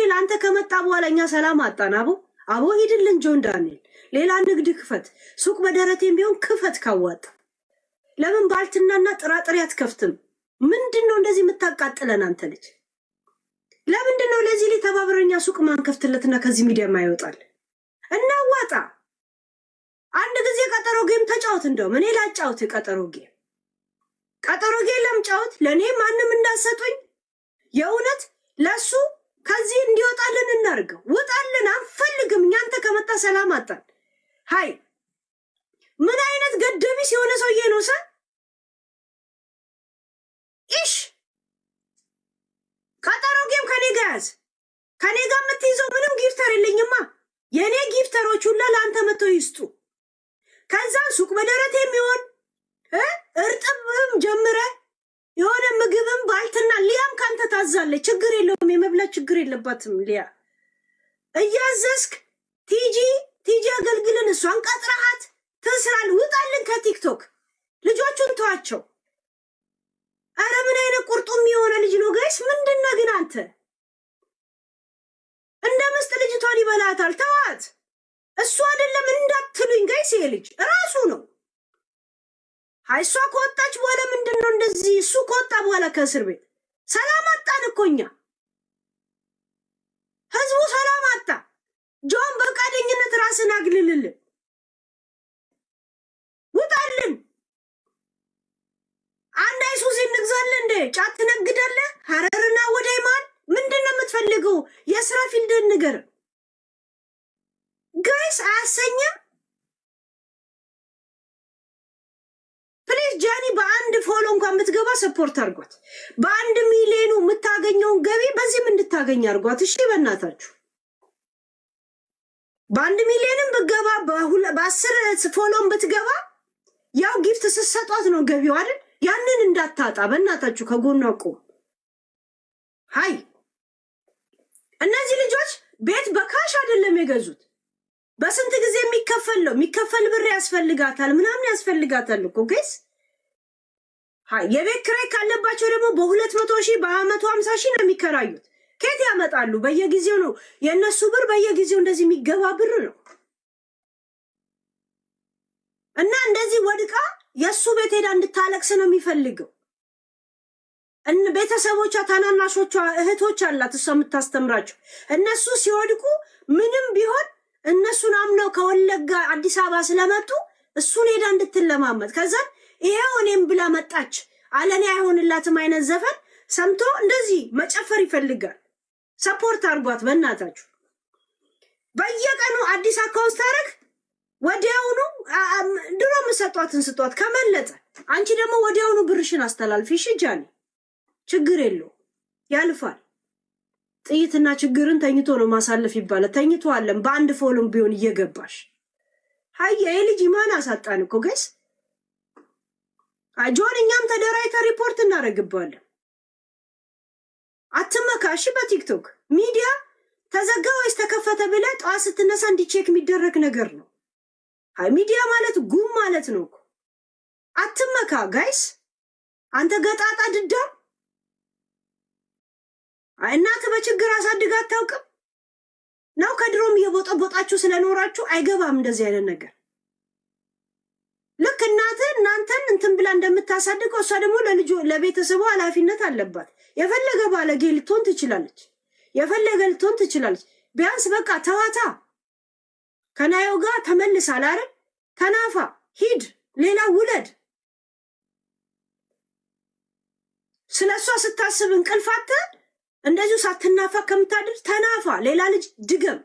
ዳንኤል አንተ ከመጣ በኋላ እኛ ሰላም አጣን። አቦ አቦ ሂድልን ጆን ዳንኤል፣ ሌላ ንግድ ክፈት፣ ሱቅ በደረቴም ቢሆን ክፈት ካዋጣ። ለምን ባልትናና ጥራጥሬ አትከፍትም? ምንድን ነው እንደዚህ የምታቃጥለን አንተ ልጅ? ለምንድን ነው ለዚህ ላይ ተባብረኛ ሱቅ ማንከፍትለትና ከዚህ ሚዲያ ማይወጣል? እናዋጣ። አንድ ጊዜ ቀጠሮ game ተጫወት። እንደውም እኔ ላጫውት ቀጠሮ game፣ ቀጠሮ game ለምጫወት ለእኔ ማንም እንዳሰጡኝ የእውነት ለሱ ከዚህ እንዲወጣልን እናርገው። ውጣልን፣ አንፈልግም። እኛንተ ከመጣ ሰላም አጣን። ሀይ ምን አይነት ገደቢስ የሆነ ሰውዬ ነው ሰ ኢሽ ቀጠሮ game ከኔ ጋር ያዝ። ከኔ ጋር የምትይዘው ምንም gifter የለኝማ። የእኔ gifter ኦች ሁላ ለአንተ መጥተው ይስጡ። ከዛን ሱቅ በደረት የሚሆን እርጥብም ጀምረ የሆነ ምግብም ባልትና ሊያም ካንተ ታዛለች። ችግር የለውም የመብላት ችግር የለባትም ሊያ። እያዘዝክ ቲጂ ቲጂ አገልግልን እሷን ቀጥረሃት ትስራል። ውጣልን ከቲክቶክ ልጆቹን ተዋቸው። አረ ምን አይነት ቁርጡም የሆነ ልጅ ነው guys! ምንድነው ግን አንተ እንደ ምስጥ ልጅቷን ይበላታል። ተዋት። እሱ አይደለም እንዳትሉኝ guys፣ ይሄ ልጅ ራሱ ነው። አይ እሷ ከወጣች በኋላ ምንድን ነው እንደዚህ? እሱ ከወጣ በኋላ ከእስር ቤት ሰላም አጣን እኮ እኛ፣ ህዝቡ ሰላም አጣ። ጆን በፈቃደኝነት ራስን አግልልልን፣ ውጣልን። አንድ አይሱዚ እንግዛለን እንደ ጫት ትነግዳለህ። ሀረርና ወደይ ማን ምንድን ነው የምትፈልገው? የስራ field ን ንገር guys። አያሰኝም። Please ጃኒ በአንድ follow እንኳን ብትገባ support አድርጓት። በአንድ ሚሊዮኑ የምታገኘውን ገቢ በዚህም እንድታገኝ አድርጓት። እሺ በእናታችሁ በአንድ ሚሊዮንም ብትገባ በ10 follow ም ብትገባ ያው gift ስትሰጧት ነው ገቢው አይደል? ያንን እንዳታጣ በእናታችሁ ከጎኗ ቁም። ሀይ እነዚህ ልጆች ቤት በ cash አይደለም የገዙት። በስንት ጊዜ የሚከፈል ነው የሚከፈል ብር ያስፈልጋታል፣ ምናምን ያስፈልጋታል እኮ guys። የቤት ኪራይ ካለባቸው ደግሞ በ200,000 በ150,000 ነው የሚከራዩት። ከየት ያመጣሉ? በየጊዜው ነው የእነሱ ብር፣ በየጊዜው እንደዚህ የሚገባ ብር ነው። እና እንደዚህ ወድቃ የእሱ ቤት ሄዳ እንድታለቅስ ነው የሚፈልገው። ቤተሰቦቿ፣ ታናናሾቿ፣ እህቶች አላት እሷ የምታስተምራቸው። እነሱ ሲወድቁ ምንም ቢሆን እነሱን አምነው ከወለጋ አዲስ አበባ ስለመጡ እሱን ሄዳ እንድትለማመጥ ከዛም ይሄው እኔም ብላ መጣች አለኔ አይሆንላትም አይነት ዘፈን ሰምቶ እንደዚህ መጨፈር ይፈልጋል። support አድርጓት በእናታችሁ። በየቀኑ አዲስ account ታደርግ ወዲያውኑ ድሮ የምሰጧትን ስጧት ከመለጠ አንቺ ደግሞ ወዲያውኑ ብርሽን አስተላልፊ። እሺ ጃኒ፣ ችግር የለው ያልፋል። ጥይትና ችግርን ተኝቶ ነው ማሳለፍ ይባላል። ተኝቶ አለም በአንድ follow ም ቢሆን እየገባሽ ሀያ የልጅ ኢማን አሳጣን እኮ guys። ጆን እኛም ተደራጅተን ሪፖርት እናደርግባለን። አትመካሽ። በቲክቶክ ሚዲያ ተዘጋ ወይስ ተከፈተ ብለህ ጠዋት ስትነሳ እንዲ check የሚደረግ ነገር ነው። አይ ሚዲያ ማለት ጉም ማለት ነው እኮ። አትመካ guys። አንተ ገጣጣ ድዳም እናትህ በችግር አሳድጋ አታውቅም ነው? ከድሮም እየቦጠቦጣችሁ ስለኖራችሁ አይገባም እንደዚህ አይነት ነገር። ልክ እናትህ እናንተን እንትን ብላ እንደምታሳድገው እሷ ደግሞ ለልጁ ለቤተሰቡ ኃላፊነት አለባት። የፈለገ ባለጌ ልትሆን ትችላለች፣ የፈለገ ልትሆን ትችላለች። ቢያንስ በቃ ተዋታ፣ ከናየው ጋር ተመልሳል አይደል? ተናፋ፣ ሂድ፣ ሌላ ውለድ። ስለ እሷ ስታስብ እንቅልፍ አጥተህ እንደዚሁ ሳትናፋ ከምታድር ተናፋ፣ ሌላ ልጅ ድገም።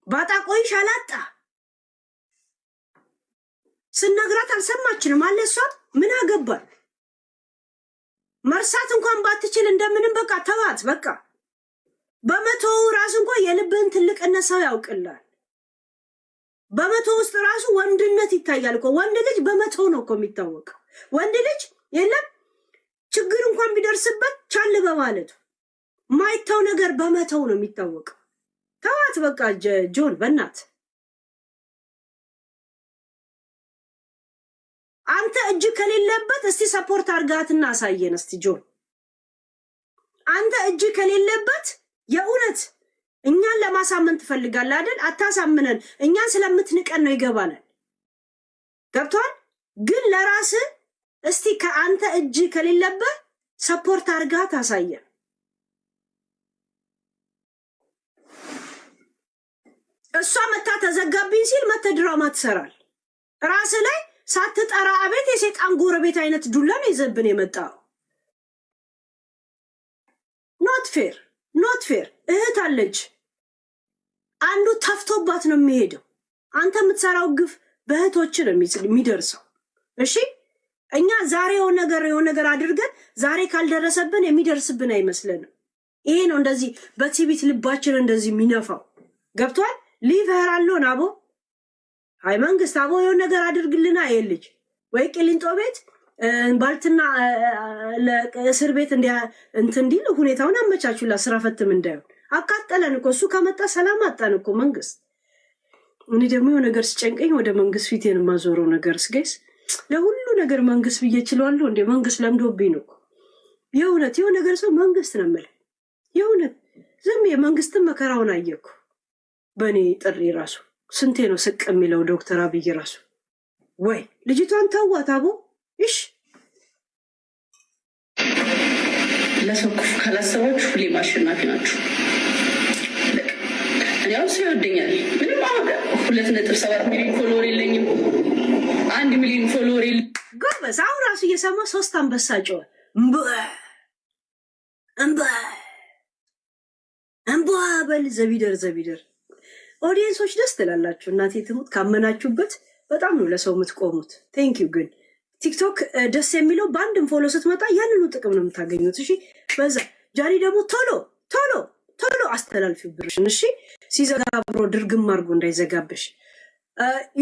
ባጣ ቆይሽ አላጣ ስነግራት አልሰማችንም አለ። እሷም ምን አገባል መርሳት እንኳን ባትችል እንደምንም በቃ ተዋት። በቃ በመቶው ራሱ እንኳን የልብህን ትልቅነት ሰው ያውቅላል። በመቶ ውስጥ ራሱ ወንድነት ይታያል እኮ። ወንድ ልጅ በመቶ ነው እኮ የሚታወቀው። ወንድ ልጅ የለም ችግር እንኳን ቢደርስበት ቻል በማለቱ ማይተው ነገር በመተው ነው የሚታወቀው። ተዋት በቃ ጆን በእናት አንተ እጅ ከሌለበት እስቲ support አርጋትና አሳየን እስቲ ጆን። አንተ እጅ ከሌለበት የእውነት እኛን ለማሳመን ትፈልጋለህ አይደል? አታሳምነን። እኛን ስለምትንቀን ነው፣ ይገባናል። ገብቷል። ግን ለራስህ እስቲ ከአንተ እጅ ከሌለበት support አድርጋ ታሳየን። እሷ መታ ተዘጋብኝ ሲል መተ ድራማ ትሰራል። ራስ ላይ ሳትጠራ አቤት የሴጣን ጎረቤት አይነት ዱላ ነው ይዘብን የመጣው። Not fair, not fair። እህት አለች፣ አንዱ ተፍቶባት ነው የሚሄደው። አንተ የምትሰራው ግፍ በእህቶች ነው የሚደርሰው። እሺ፣ እኛ ዛሬ የሆነ ነገር አድርገን ዛሬ ካልደረሰብን የሚደርስብን አይመስለንም። ይሄ ነው እንደዚህ በትዕቢት ልባችን እንደዚህ የሚነፋው። ገብቷል። Leave her alone አቦ። አይ መንግስት አቦ፣ የሆነ ነገር አድርግልና ይሄ ልጅ ወይ ቂሊንጦ ቤት ባልትና እስር ቤት እንትን እንዲል ሁኔታውን አመቻቹላ። ስራ ፈትም እንዳይሆን። አቃጠለን እኮ፣ እሱ ከመጣ ሰላም አጣን እኮ መንግስት። እኔ ደግሞ የሆነ ነገር ሲጨንቀኝ ወደ መንግስት ፊቴን የማዞረው ነገር guys፣ ለሁሉ ነገር መንግስት ብዬ ችለዋለሁ እንዴ? መንግስት ለምዶብኝ ነው እኮ። የእውነት የሆነ ነገር ሰው መንግስት ነው የምልህ። የእውነት ዝም የመንግስትን መከራውን አየኩ። በእኔ ጥሪ ራሱ ስንቴ ነው ስቅ የሚለው ዶክተር አብይ ራሱ። ወይ ልጅቷን ተዋት አቦ፣ እሽ። ለሰው ክፉ ካላሰባችሁ ሁሌም አሸናፊ ናችሁ። በቃ እኔ አሁን ሰው ይወደኛል። ምንም አሁን 2.7 ሚሊዮን follower የለኝም። 1 ሚሊዮን follower የለኝም። ጎበዝ። አሁን ራሱ እየሰማ ሶስት አንበሳ ጮኸ። እምበ እምበ እምበ በል ዘቢደር ዘቢደር። Audience ኦች ደስ ትላላችሁ። እናቴ ትሙት ካመናችሁበት በጣም ነው ለሰው የምትቆሙት። Thank you። ግን ቲክቶክ ደስ የሚለው በአንድም follow ስትመጣ ያንኑ ጥቅም ነው የምታገኙት። እሺ፣ በዛ ጃኒ ደግሞ ቶሎ ቶሎ ቶሎ አስተላልፊ ብርሽን። እሺ፣ ሲዘጋ አብሮ ድርግም አድርጎ እንዳይዘጋብሽ።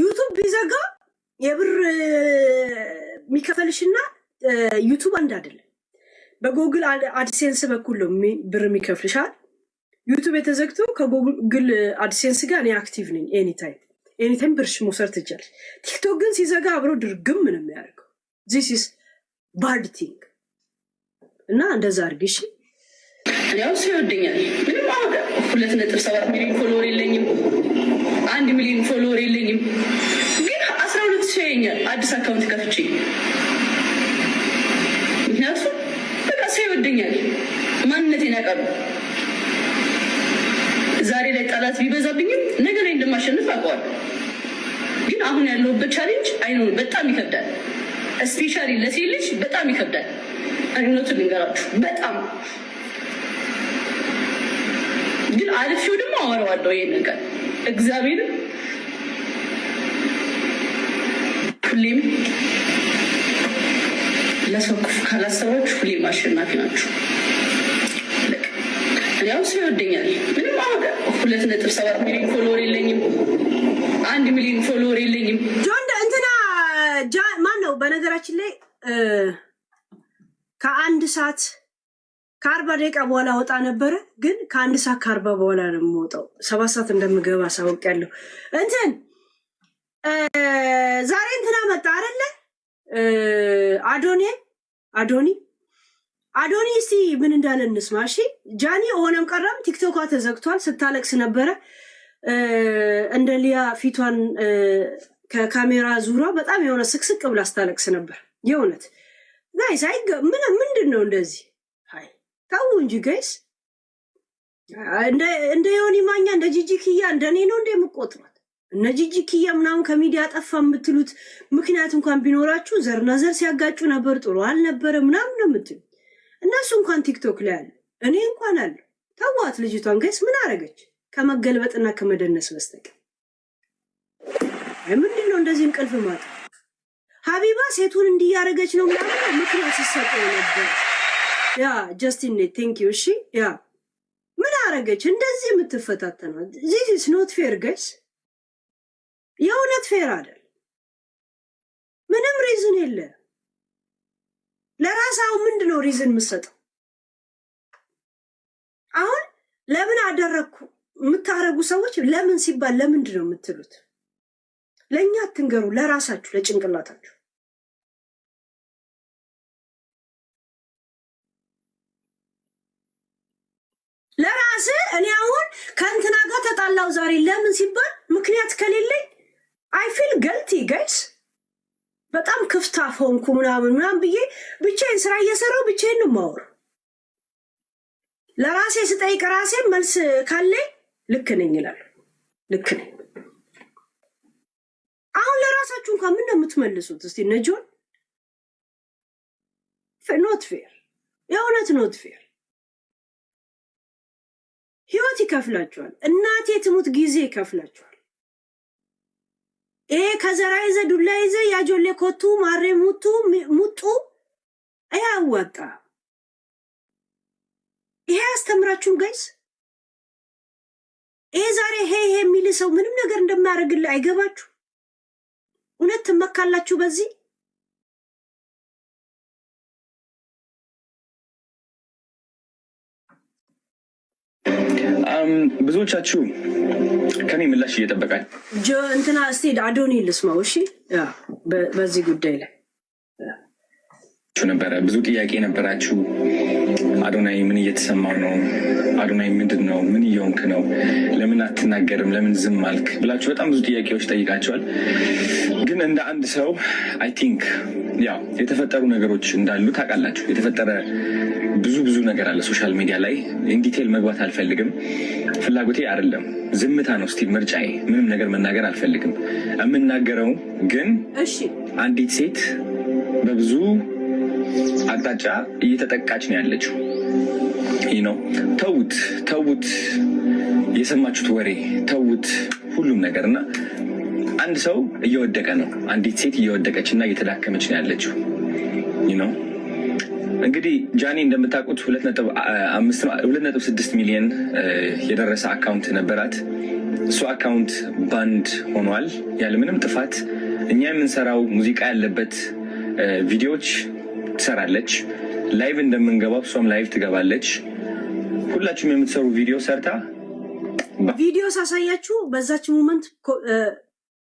ዩቱብ ቢዘጋ የብር የሚከፈልሽና ዩቱብ አንድ አይደለም። በ Google AdSense በኩል ነው ብር የሚከፍልሻል። ዩቱብ የተዘግቶ ከ Google AdSense ጋር እኔ active ነኝ። Anytime, anytime ብርሽ መውሰድ ትችያለሽ። ቲክቶክ ግን ሲዘጋ አብሮ ድርግም ነው የሚያደርገው። This is bad thing እና እንደዛ አድርጊ እሺ። እኔ አሁን ሰው ይወደኛል። ምንም አሁን 2.7 ሚሊዮን follower የለኝም። 1 ሚሊዮን follower የለኝም። ግን 12 ሰው ያየኛል አዲስ account ከፍቼ። ምክንያቱም በቃ ሰው ይወደኛል። ማንነቴን ያውቃሉ። ዛሬ ላይ ጠላት ቢበዛብኝም ነገ ላይ እንደማሸንፍ አውቀዋለሁ። ግን አሁን ያለሁበት challenge አይኖ በጣም ይከብዳል። Especially ለሴት ልጅ በጣም ይከብዳል። እውነቱን ልንገራችሁ፣ በጣም ግን አልፌው ደግሞ አወራዋለሁ ይሄንን ቀን እግዚአብሔርን። ሁሌም ለሰው ክፉ ካላሰባችሁ ሁሌም አሸናፊ ናችሁ። በቃ እኔ አሁን ሰው ይወደኛል። ምንም አሁን 2.7 ሚሊዮን follower የለኝም። 1 ሚሊዮን follower የለኝም። ጆን እንትና ማን ነው? በነገራችን ላይ ከ1 ሰዓት ከ40 ደቂቃ በኋላ ወጣ ነበረ፣ ግን ከ1 ሰዓት ከ40 በኋላ ነው የምወጣው። 7 ሰዓት እንደምገባ አሳውቂያለሁ። እንትን ዛሬ እንትና መጣ አይደለ? አዶኔ፣ አዶኒ፣ አዶኒ። እስቲ ምን እንዳለ እንስማ። እሺ ጃኒ፣ ሆነም ቀረም ቲክቶኳ ተዘግቷል። ስታለቅስ ነበረ። እንደ ሊያ ፊቷን ከካሜራ ዙራ በጣም የሆነ ስቅስቅ ብላ ስታለቅስ ነበር። የእውነት guys፣ አይ ምን ምንድን ነው እንደዚህ? አይ ተው እንጂ guys። እንደ ዮኒ ማኛ፣ እንደ ጂጂ ኪያ፣ እንደ እኔ ነው እንደ የምቆጥሯት? እነ ጂጂ ኪያ ምናምን ከሚዲያ ጠፋ የምትሉት ምክንያት እንኳን ቢኖራችሁ ዘርና ዘር ሲያጋጩ ነበር፣ ጥሩ አልነበረ ምናምን ነው የምትሉት። እነሱ እንኳን ቲክቶክ ላይ አለ፣ እኔ እንኳን አለ። ተዋት ልጅቷን guys። ምን አረገች ከመገልበጥና ከመደነስ በስተቀር? አይ ምንድን ነው እንደዚህ እንቅልፍ ማጣ? ሀቢባ ሴቱን እንዲያደረገች ነው ምናምን ምክንያት ሲሰጠው ነበር። Yeah ጀስቲን፣ thank you። እሺ፣ yeah ምን አረገች እንደዚህ የምትፈታተነው? This is not fair guys፣ የእውነት fair አይደል። ምንም reason የለ ለራስ። አሁን ምንድን ነው reason የምትሰጠው? አሁን ለምን አደረግኩ የምታረጉ ሰዎች ለምን ሲባል ለምንድን ነው የምትሉት? ለእኛ አትንገሩ፣ ለራሳችሁ ለጭንቅላታችሁ። ተጣላው ዛሬ ለምን ሲባል ምክንያት ከሌለኝ I feel guilty, guys። በጣም ክፍታፍ ሆንኩ ምናምን ምናምን ብዬ ብቻዬን ስራ እየሰራው ብቻዬን ነው የማወራው። ለራሴ ስጠይቅ ራሴ መልስ ካለኝ ልክ ነኝ እላለሁ። ልክ ነኝ። አሁን ለራሳችሁ እንኳን ምን ነው የምትመልሱት? እስቲ ነጆን። Not fair፣ የእውነት not fair። ህይወት ይከፍላችኋል። እናቴ ትሙት ጊዜ ይከፍላችኋል። ይሄ ከዘራ ይዘ ዱላ ይዘ ያጆሌ ኮቱ ማሬ ሙቱ ሙጡ አያዋጣ። ይሄ አያስተምራችሁም guys? ይሄ ዛሬ ሄ ሄ የሚል ሰው ምንም ነገር እንደማያደርግልህ አይገባችሁ? እውነት ትመካላችሁ በዚህ? ብዙዎቻችሁ ከኔ ምላሽ እየጠበቃችሁ እንትና እስቲ አዶኒ ልስማው። እሺ፣ በዚህ ጉዳይ ላይ ነበረ። ብዙ ጥያቄ ነበራችሁ። አዶናይ ምን እየተሰማው ነው? አዶናይ ምንድን ነው? ምን እየሆንክ ነው? ለምን አትናገርም? ለምን ዝም አልክ? ብላችሁ በጣም ብዙ ጥያቄዎች ጠይቃችኋል። ግን እንደ አንድ ሰው I think ያው የተፈጠሩ ነገሮች እንዳሉ ታውቃላችሁ። የተፈጠረ ብዙ ብዙ ነገር አለ social media ላይ። In detail መግባት አልፈልግም፣ ፍላጎቴ አይደለም። ዝምታ ነው still ምርጫዬ። ምንም ነገር መናገር አልፈልግም። የምናገረው ግን አንዲት ሴት በብዙ አቅጣጫ እየተጠቃች ነው ያለችው። ይህ ነው። ተዉት፣ ተዉት፣ የሰማችሁት ወሬ ተዉት፣ ሁሉም ነገር። እና አንድ ሰው እየወደቀ ነው። አንዲት ሴት እየወደቀች እና እየተዳከመች ነው ያለችው። ይህ ነው እንግዲህ። ጃኒ እንደምታውቁት 2.6 ሚሊዮን የደረሰ account ነበራት። እሱ account banned ሆኗል ያለምንም ጥፋት። እኛ የምንሰራው ሙዚቃ ያለበት ቪዲዮዎች ትሰራለች። Live እንደምንገባው እሷም live ትገባለች። ሁላችሁም የምትሰሩ ቪዲዮ ሰርታ ቪዲዮ ሳሳያችሁ በዛች moment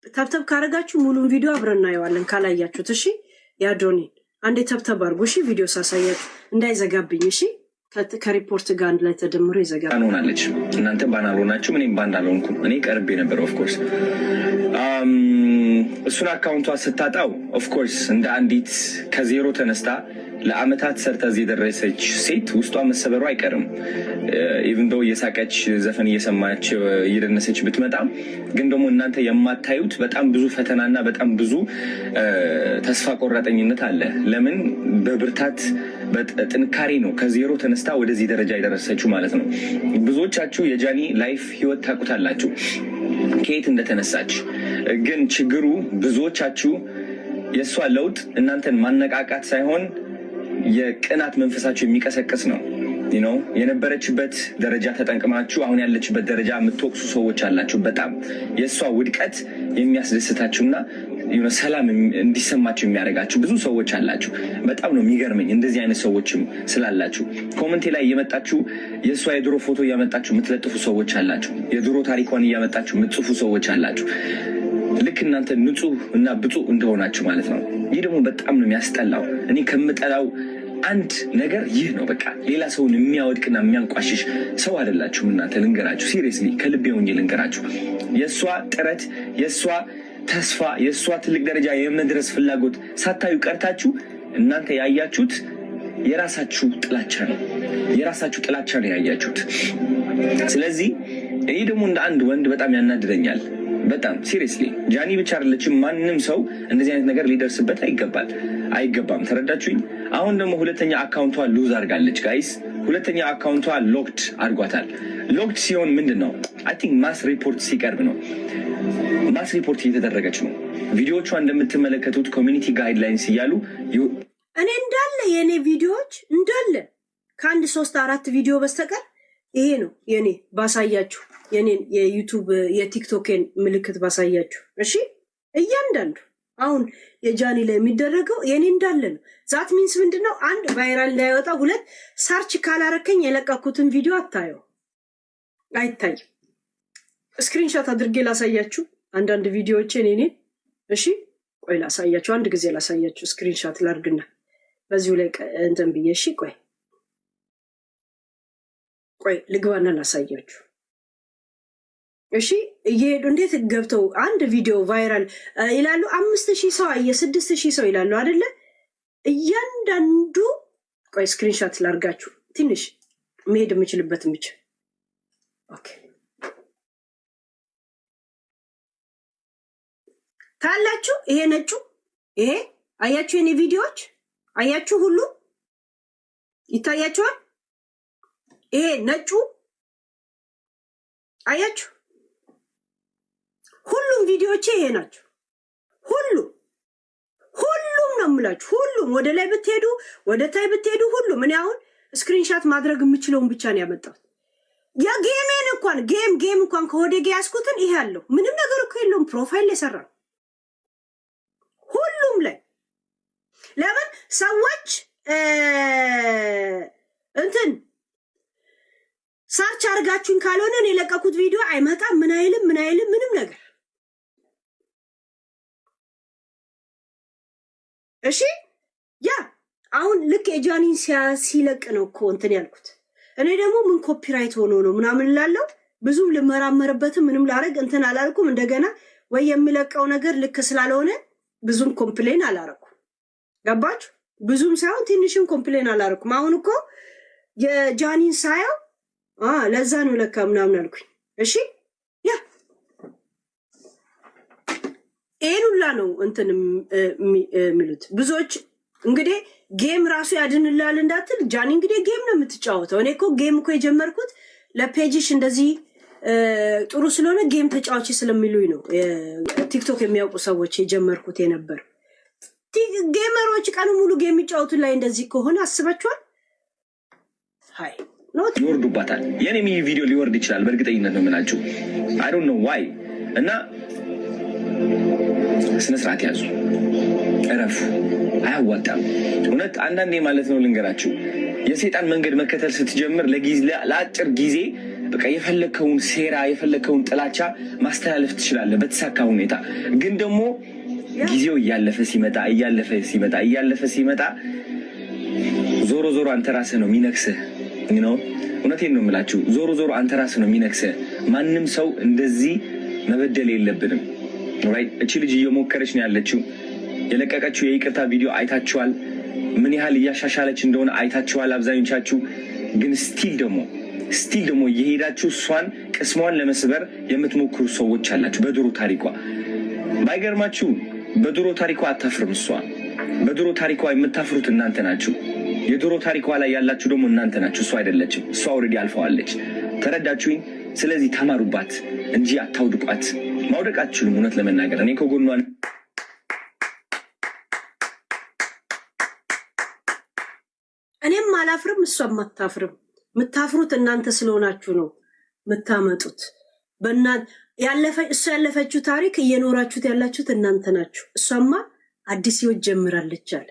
tap tap ካረጋችሁ ሙሉን ቪዲዮ አብረን እናየዋለን። ካላያችሁት እሺ፣ የአዶኒን አንዴ tap tap አድርጉ እሺ። ቪዲዮ ሳሳያችሁ እንዳይዘጋብኝ እሺ። ከሪፖርት ጋር አንድ ላይ ተደምሮ ይዘጋል። Ban ሆናለች። እናንተ ban አልሆናችሁም፣ እኔም ban አልሆንኩም። እኔ ቀርቤ ነበር of course። እሱን account ቷ ስታጣው of course እንደ አንዲት ከዜሮ ተነስታ ለአመታት ሰርታ እዚህ የደረሰች ሴት ውስጧ መሰበሩ አይቀርም። Even though እየሳቀች፣ ዘፈን እየሰማች፣ እየደነሰች ብትመጣም ግን ደግሞ እናንተ የማታዩት በጣም ብዙ ፈተናና በጣም ብዙ ተስፋ ቆራጠኝነት አለ። ለምን በብርታት በጥንካሬ ነው ከዜሮ ተነስታ ወደዚህ ደረጃ የደረሰችው ማለት ነው። ብዙዎቻችሁ የጃኒ life ህይወት ታውቁታላችሁ ከየት እንደተነሳች። ግን ችግሩ ብዙዎቻችሁ የእሷ ለውጥ እናንተን ማነቃቃት ሳይሆን የቅናት መንፈሳችሁ የሚቀሰቅስ ነው። የነበረችበት ደረጃ ተጠቅማችሁ አሁን ያለችበት ደረጃ የምትወቅሱ ሰዎች አላችሁ። በጣም የእሷ ውድቀት የሚያስደስታችሁና ሰላም እንዲሰማችሁ የሚያደርጋችሁ ብዙ ሰዎች አላችሁ። በጣም ነው የሚገርመኝ እንደዚህ አይነት ሰዎችም ስላላችሁ። Comment ኤ ላይ እየመጣችሁ የእሷ የድሮ ፎቶ እያመጣችሁ የምትለጥፉ ሰዎች አላችሁ። የድሮ ታሪኳን እያመጣችሁ የምትጽፉ ሰዎች አላችሁ። ልክ እናንተ ንጹህ እና ብፁዕ እንደሆናችሁ ማለት ነው። ይህ ደግሞ በጣም ነው የሚያስጠላው። እኔ ከምጠላው አንድ ነገር ይህ ነው። በቃ ሌላ ሰውን የሚያወድቅና የሚያንቋሽሽ ሰው አይደላችሁም እናንተ። ልንገራችሁ፣ seriously ከልቤ ሆኜ ልንገራችሁ። የእሷ ጥረት፣ የእሷ ተስፋ፣ የእሷ ትልቅ ደረጃ የመድረስ ፍላጎት ሳታዩ ቀርታችሁ እናንተ ያያችሁት የራሳችሁ ጥላቻ ነው። የራሳችሁ ጥላቻ ነው ያያችሁት። ስለዚህ ይህ ደግሞ እንደ አንድ ወንድ በጣም ያናድደኛል። በጣም seriously ጃኒ ብቻ አይደለችም። ማንም ሰው እንደዚህ አይነት ነገር ሊደርስበት አይገባል አይገባም። ተረዳችሁኝ? አሁን ደግሞ ሁለተኛ account ቷ lose አድርጋለች guys። ሁለተኛ account ቷ locked አድርጓታል። Locked ሲሆን ምንድን ነው? I think mass report ሲቀርብ ነው። Mass report እየተደረገች ነው። ቪዲዮዎቿ እንደምትመለከቱት community guidelines እያሉ እኔ እንዳለ የእኔ ቪዲዮዎች እንዳለ ከአንድ ሶስት አራት ቪዲዮ በስተቀር ይሄ ነው የኔ። ባሳያችሁ የኔን የ YouTube የ TikTok ን ምልክት ባሳያችሁ፣ እሺ፣ እያንዳንዱ አሁን የጃኒ ላይ የሚደረገው የኔ እንዳለ ነው። That means ምንድን ነው? አንድ viral እንዳይወጣ፣ ሁለት search ካላረከኝ የለቀኩትን ቪዲዮ አታየው፣ አይታይም። Screenshot አድርጌ ላሳያችሁ አንዳንድ ቪዲዮዎችን እኔ። እሺ፣ ቆይ ላሳያችሁ፣ አንድ ጊዜ ላሳያችሁ። Screenshot ላርግና በዚሁ ላይ እንትን ብዬ፣ እሺ፣ ቆይ ቆይ ልግባና ላሳያችሁ። እሺ እየሄዱ እንዴት ገብተው አንድ ቪዲዮ viral ይላሉ። 5,000 ሰው አየ፣ 6,000 ሰው ይላሉ አይደለ? እያንዳንዱ ቆይ screenshot ላርጋችሁ ትንሽ መሄድ የምችልበትን ብቻ። Okay ታላችሁ። ይሄ ነጩ ይሄ አያችሁ፣ የኔ ቪዲዮዎች አያችሁ፣ ሁሉ ይታያችኋል። ይሄ ነጩ አያችሁ፣ ሁሉም ቪዲዮዎቼ ይሄ ናቸው። ሁሉም ሁሉም ነው የምላችሁ። ሁሉም ወደ ላይ ብትሄዱ ወደ ታች ብትሄዱ ሁሉም። እኔ አሁን screenshot ማድረግ የምችለውን ብቻ ነው ያመጣሁት። የ game ኤን እንኳን game እንኳን ከወደ ጋ ያስኩትን ይሄ አለው። ምንም ነገር እኮ የለውም። Profile የሰራ ሁሉም ላይ ለምን ሰዎች እንትን search አድርጋችሁኝ ካልሆነ እኔ የለቀኩት ቪዲዮ አይመጣም። ምን አይልም፣ ምን አይልም፣ ምንም ነገር። እሺ yeah አሁን ልክ የጃኒን ሲለቅ ነው እኮ እንትን ያልኩት። እኔ ደግሞ ምን copyright ሆኖ ነው ምናምን እላለሁ። ብዙም ልመራመርበትም ምንም ላረግ እንትን አላልኩም። እንደገና ወይ የሚለቀው ነገር ልክ ስላልሆነ ብዙም complain አላረኩም። ገባችሁ? ብዙም ሳይሆን ትንሽም complain አላረኩም። አሁን እኮ የጃኒን ሳየው ለዛ ነው ለካ ምናምን አልኩኝ። እሺ yeah ይሄን ሁላ ነው እንትን የሚሉት ብዙዎች። እንግዲህ game ራሱ ያድንላል እንዳትል፣ ጃኒ እንግዲህ game ነው የምትጫወተው። እኔ እኮ game እኮ የጀመርኩት ለ page ሽ እንደዚህ ጥሩ ስለሆነ game ተጫዋች ስለሚሉኝ ነው። ቲክቶክ የሚያውቁ ሰዎች የጀመርኩት የነበር gamer ኦች ቀኑ ሙሉ game የሚጫወቱ ላይ እንደዚህ ከሆነ አስባችኋል? ሀይ not ይወርዱባታል። የኔም ይህ ቪዲዮ ሊወርድ ይችላል፣ በእርግጠኝነት ነው የምላችሁ። I don't know why። እና ስነ ስርዓት ያዙ፣ እረፉ። አያዋጣም። እውነት አንዳንዴ ማለት ነው ልንገራችሁ፣ የሰይጣን መንገድ መከተል ስትጀምር ለአጭር ጊዜ በቃ የፈለግከውን ሴራ የፈለግከውን ጥላቻ ማስተላለፍ ትችላለህ በተሳካ ሁኔታ። ግን ደግሞ ጊዜው እያለፈ ሲመጣ፣ እያለፈ ሲመጣ፣ እያለፈ ሲመጣ ዞሮ ዞሮ አንተ ራስህ ነው የሚነክስህ ነው። እውነቴን ነው የምላችሁ። ዞሮ ዞሮ አንተ ራስህ ነው የሚነክስህ። ማንም ሰው እንደዚህ መበደል የለብንም። Right፣ እቺ ልጅ እየሞከረች ነው ያለችው። የለቀቀችው የይቅርታ ቪዲዮ አይታችኋል። ምን ያህል እያሻሻለች እንደሆነ አይታችኋል አብዛኞቻችሁ። ግን still ደግሞ እየሄዳችሁ እሷን ቅስሟን ለመስበር የምትሞክሩ ሰዎች አላችሁ። በድሮ ታሪኳ ባይገርማችሁ በድሮ ታሪኳ አታፍርም እሷ። በድሮ ታሪኳ የምታፍሩት እናንተ ናችሁ። የድሮ ታሪኳ ላይ ያላችሁ ደግሞ እናንተ ናችሁ፣ እሷ አይደለችም። እሷ already አልፈዋለች። ተረዳችሁኝ? ስለዚህ ተማሩባት እንጂ አታውድቋት። ማውደቅ አትችሉም። እውነት ለመናገር እኔ ከጎኗ እኔም አላፍርም፣ እሷም አታፍርም። የምታፍሩት እናንተ ስለሆናችሁ ነው የምታመጡት። እሷ ያለፈችው ታሪክ እየኖራችሁት ያላችሁት እናንተ ናችሁ። እሷማ አዲስ ህይወት ጀምራለች አለ።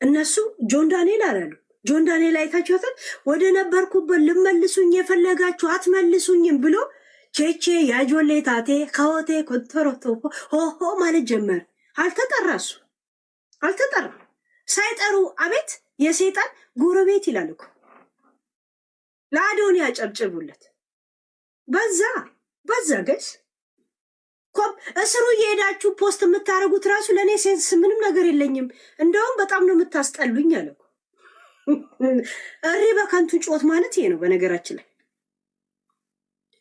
እነሱ ጆን ዳንኤል አላሉ። ጆን ዳንኤል አይታችኋታል። ወደ ነበርኩበት ልመልሱኝ የፈለጋችሁ አትመልሱኝም ብሎ ቼቼ ያጆሌ ታቴ ከሆቴ ኮንቶሮቶ ሆሆ ማለት ጀመረ። አልተጠራ፣ እሱ አልተጠራ። ሳይጠሩ አቤት የሴጣን ጎረቤት ይላል እኮ። ለአዶኒ ያጨብጭቡለት። በዛ በዛ guys እስሩ እየሄዳችሁ post የምታደርጉት ራሱ ለእኔ sense ምንም ነገር የለኝም። እንደውም በጣም ነው የምታስጠሉኝ አለ እኮ። እሪ በከንቱ ጮት ማለት ይሄ ነው። በነገራችን ላይ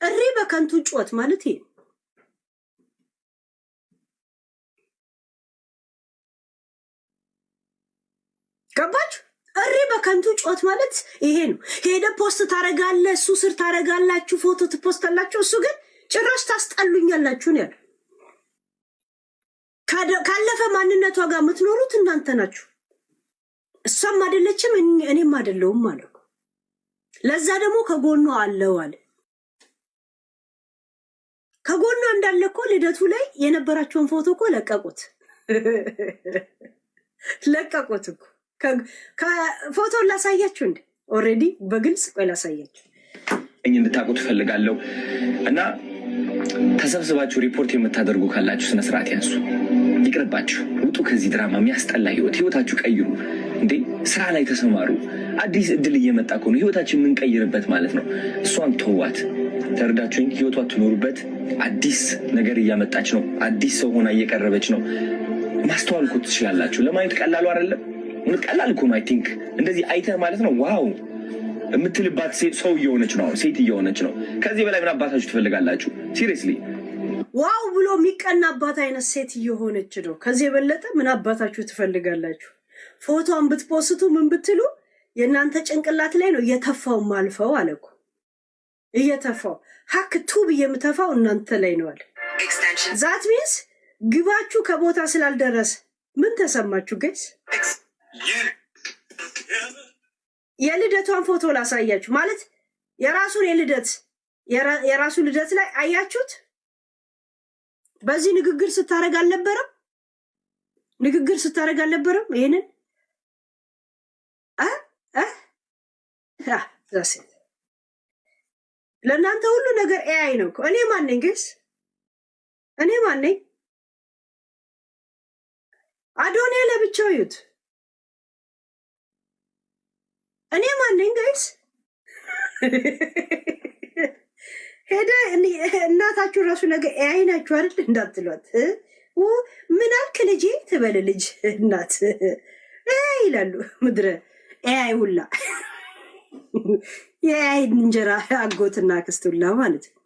እሪ በከንቱ ጮት ማለት ይሄ ነው። ገባችሁ? እሪ በከንቱ ጮት ማለት ይሄ ነው። ሄደ post ታረጋለ፣ እሱ ስር ታረጋላችሁ፣ ፎቶ ት post አላችሁ። እሱ ግን ጭራሽ ታስጠሉኛላችሁ ነው ያለው። ካለፈ ማንነቷ ጋር የምትኖሩት እናንተ ናችሁ። እሷም አይደለችም እኔም አይደለሁም አለ። ለዛ ደግሞ ከጎኗ አለው አለ። ከጎኗ እንዳለ እኮ ልደቱ ላይ የነበራቸውን ፎቶ እኮ ለቀቁት ለቀቁት እኮ። ፎቶ ላሳያችሁ እንዴ? Already በግልጽ ቆይ ላሳያችሁ። እንድታውቁ ትፈልጋለሁ። እና ተሰብስባችሁ ሪፖርት የምታደርጉ ካላችሁ ስነስርዓት ያዙ። ይቅርባችሁ፣ ውጡ ከዚህ ድራማ። የሚያስጠላ ህይወት፣ ህይወታችሁ ቀይሩ እንዴ! ስራ ላይ ተሰማሩ። አዲስ እድል እየመጣ ከሆነ ህይወታችን የምንቀይርበት ማለት ነው። እሷን ተዋት። ተረዳችሁኝ? ህይወቷ ትኖሩበት። አዲስ ነገር እያመጣች ነው። አዲስ ሰው ሆና እየቀረበች ነው። ማስተዋል እኮ ትችላላችሁ። ለማየት ቀላሉ አይደለም። ቀላል እኮ ነው። I think እንደዚህ አይተህ ማለት ነው wow የምትልባት ሰው እየሆነች ነው። ሴት እየሆነች ነው። ከዚህ በላይ ምን አባታችሁ ትፈልጋላችሁ? Seriously. Wow ብሎ የሚቀናባት አይነት ሴት እየሆነች ነው። ከዚህ የበለጠ ምን አባታችሁ ትፈልጋላችሁ? ፎቶን ብትፖስቱ ምን ብትሉ የእናንተ ጭንቅላት ላይ ነው እየተፋው ማልፈው አለ እኮ፣ እየተፋው ሀክ ቱብ የምተፋው እናንተ ላይ ነው አለ። That means ግባችሁ ከቦታ ስላልደረሰ ምን ተሰማችሁ guys? የልደቷን ፎቶ ላሳያችሁ። ማለት የራሱን የልደት የራሱ ልደት ላይ አያችሁት? በዚህ ንግግር ስታደርግ አልነበረም? ንግግር ስታደርግ አልነበረም? ይሄንን እ that's it። ለእናንተ ሁሉ ነገር AI ነው እኮ። እኔ ማን ነኝ guys? እኔ ማን ነኝ? አዶኔ ለብቻው ይዩት። እኔ ማን ነኝ guys? ሄደ እናታችሁ ራሱ ነገ AI ናችሁ አይደል እንዳትሏት። ምን አልክ ልጄ ትበል ልጅ እናት ይላሉ። ምድረ AI ሁላ፣ የ AI እንጀራ አጎትና አክስት ሁላ ማለት ነው።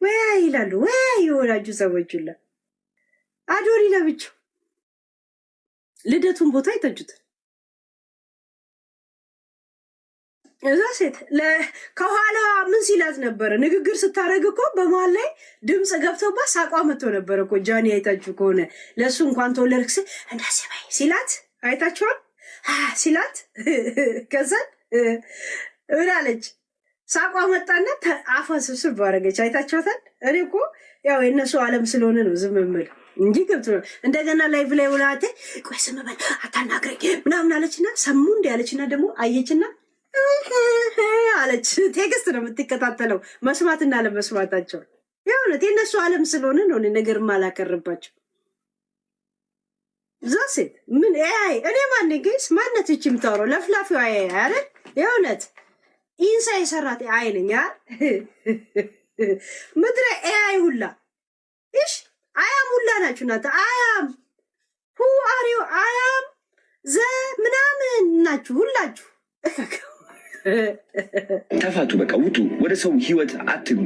ወይ ይላሉ ወይ የሆናችሁ ሰዎች ሁላ። አዶኒ ለብቻው ልደቱን ቦታ አይታችሁታል። እዛ ሴት ከኋላ ምን ሲላት ነበረ? ንግግር ስታደርግ እኮ በመሀል ላይ ድምፅ ገብቶባት ሳቋ መጥቶ ነበረ እኮ። ጃኒ አይታችሁ ከሆነ ለእሱ እንኳን ተወለድክ ስል እንደዚህ በይ ሲላት አይታችኋል? ሲላት ከዛን ምን አለች? ሳቋ መጣና አፏን ስብስብ አደረገች። አይታችኋታል? እኔ እኮ ያው የእነሱ ዓለም ስለሆነ ነው ዝም የምል እንጂ ገብቶ እንደገና live ላይ ውላቴ ቆይ ስም በል አታናግረኝ ምናምን አለችና ሰሙ እንዲ አለችና ደግሞ አየችና አለች። Text ነው የምትከታተለው መስማትና ለመስማታቸው የእውነት የእነሱ ዓለም ስለሆነ ነው እኔ ነገር ማላከርባቸው። That's it። ምን AI እኔ ማን guys? ማነት ይቺ የምታወራው ለፍላፊው AI አይደል? የእውነት ኢንሳ የሰራት AI ነኝ አይደል? ምድረ AI ሁላ እሽ I am ሁላ ናችሁ እናንተ። I am who are you, I am the ምናምን ናችሁ ሁላችሁ። ተፋቱ፣ በቃ ውጡ፣ ወደ ሰው ህይወት አትግቡ።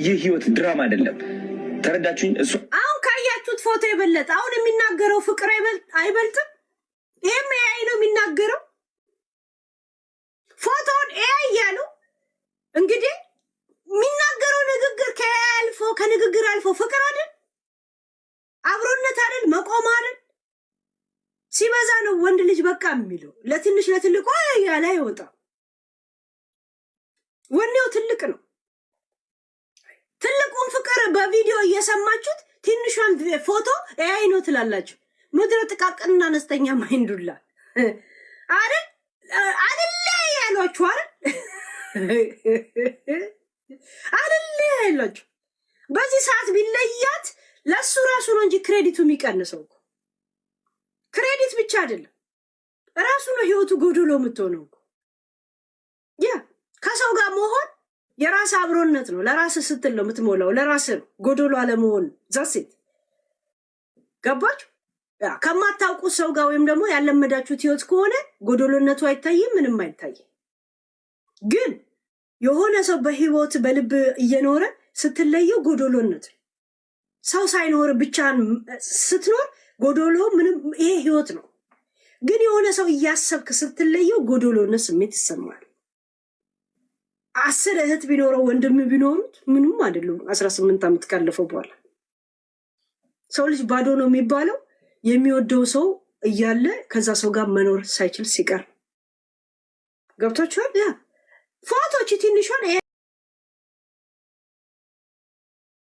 ይህ ህይወት ድራማ አይደለም። ተረዳችሁኝ? እሱ አሁን ካያችሁት ፎቶ የበለጠ አሁን የሚናገረው ፍቅር አይበልጥም? ይህም AI ነው የሚናገረው። ፎቶውን AI እያሉ እንግዲህ የሚናገረው ንግግር ከ AI አልፎ፣ ከንግግር አልፎ ፍቅር አይደል? አብሮነት አይደል? መቆም አይደል? ሲበዛ ነው ወንድ ልጅ በቃ የሚለው። ለትንሽ ለትልቁ ያለ አይወጣም። ወኔው ትልቅ ነው። ትልቁን ፍቅር በቪዲዮ እየሰማችሁት ትንሿን ፎቶ AI ነው ትላላችሁ። ምድረ ጥቃቅንና አነስተኛ mind ኡላ አይደል አይደለ ያሏችሁ፣ አይደል አይደለ ያሏችሁ። በዚህ ሰዓት ቢለያት ለእሱ ራሱ ነው እንጂ credit ኡ የሚቀንሰው እኮ፣ credit ብቻ አይደለም፣ ራሱ ነው ህይወቱ ጎዶሎ የምትሆነው እኮ። Yeah፣ ከሰው ጋር መሆን የራስ አብሮነት ነው። ለራስ ስትል ነው የምትሞላው። ለራስ ነው፣ ጎዶሎ አለመሆን። That's it። ገባችሁ? Yeah፣ ከማታውቁት ሰው ጋር ወይም ደግሞ ያለመዳችሁት ህይወት ከሆነ ጎዶሎነቱ አይታይም፣ ምንም አይታይም። ግን የሆነ ሰው በህይወት በልብ እየኖረ ስትለየው ጎዶሎነት ነው። ሰው ሳይኖር ብቻን ስትኖር ጎዶሎ ምንም፣ ይሄ ህይወት ነው። ግን የሆነ ሰው እያሰብክ ስትለየው ጎዶሎነት ስሜት ይሰማል። 10 እህት ቢኖረው ወንድም ቢኖሩት ምንም አይደሉም። 18 ዓመት ካለፈው በኋላ ሰው ልጅ ባዶ ነው የሚባለው የሚወደው ሰው እያለ ከዛ ሰው ጋር መኖር ሳይችል ሲቀር። ገብቷችኋል? Yeah፣ ፎቶች ትንሿን